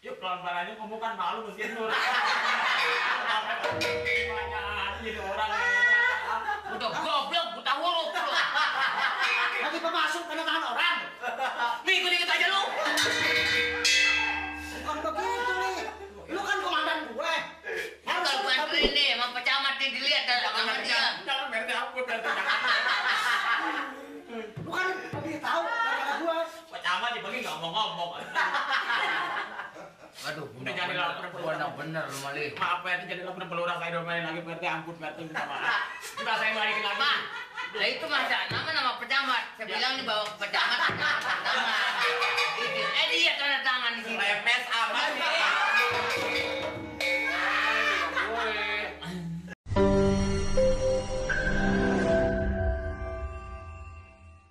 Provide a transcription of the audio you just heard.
Yuk pelan-pelan aja, kamu kan malu mesin lu. Banyak gitu orang. Udah goblok, buta huruf lu. Lagi pemasuk tanda tangan orang. Nih, ikut aja lu. Bukan begitu nih. Lu kan komandan gue. Harus kalau bantuin nih, sama pecamat nih dilihat sama dia. Jangan berarti ampun, berarti jangan. Lu kan lebih tahu daripada gue. Pertama dibagi nggak ngomong-ngomong. Aduh, Udah jadi lapar bener lu Mali. Maaf Pak, jadi lapar pelurah saya domain lagi berarti ampun berarti minta maaf. Kita saya balikin lagi. Pak, lah itu masa nama pecamat. Saya bilang dibawa ke pecamat, tanda tangan. Dia tanda tangan di sini. Remes amat nih.